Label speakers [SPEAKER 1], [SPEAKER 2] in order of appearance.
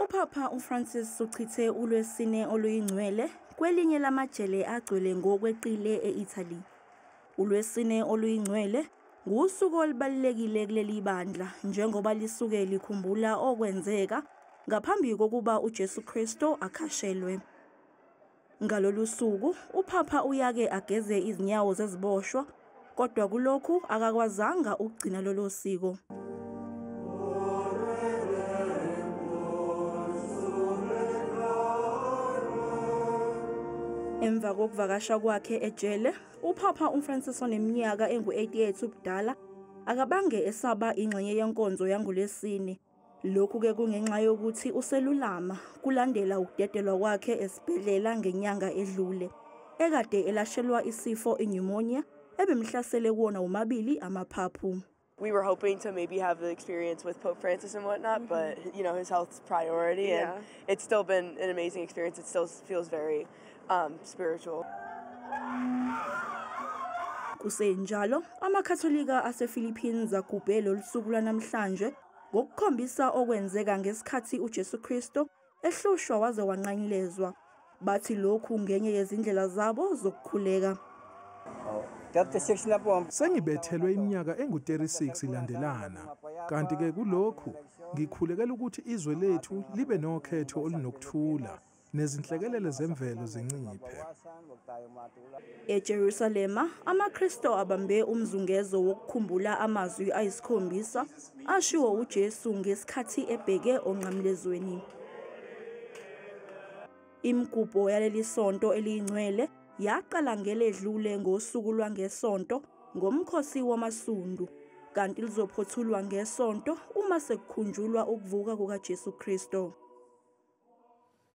[SPEAKER 1] UPapa uFrancis uchithe uLwesine oluyingcwele kwelinye lamajele agcwele ngokweqile e-Italy. ULwesine oluyingcwele ngusuku olubalulekile kuleli bandla njengoba lisuke likhumbula okwenzeka ngaphambi kokuba uJesu Kristu akhashelwe. Ngalolu suku uPapa uyake ageze izinyawo zeziboshwa, kodwa kulokhu akakwazanga ukugcina lolo siko. Emva kokuvakasha kwakhe ejele, uPapa uFrancis oneminyaka engu-88 ubudala akabange esaba ingxenye yenkonzo yangoLwesine. Lokhu-ke kungenxa yokuthi uselulama kulandela ukudedelwa kwakhe esibhedlela ngenyanga edlule, ekade elashelwa isifo i-pneumonia ebimhlasele kuwona womabili amaphaphu.
[SPEAKER 2] We were hoping to maybe have the experience with Pope Francis and whatnot, but you know, his health's priority, and it's still been an amazing experience. It still feels very spiritual.
[SPEAKER 1] Kusenjalo, amaKatholika asePhilippines agubhe lolu suku lwanamhlanje ngokukhombisa okwenzeka ngesikhathi uJesu Kristu ehlushwa waze wanqanyulezwa. Bathi lokhu ngenye yezindlela zabo zokukhuleka.
[SPEAKER 3] Sengibethelwe iminyaka engu-36 ilandelana, kanti-ke kulokhu ngikhulekela ukuthi izwe lethu libe nokhetho olunokuthula nezinhlekelele zemvelo zinciphe.
[SPEAKER 1] EJerusalema, amaKristu abambe umzungezo wokukhumbula amazwi ayisikhombisa ashiwo uJesu ngesikhathi ebheke onqamlezweni. Imigubho yaleli sonto eliyingcwele yaqala ngeledlule ngosuku lwangeSonto ngomkhosi wamasundu, kanti lizophothulwa ngeSonto uma sekukhunjulwa ukuvuka kukaJesu Kristu.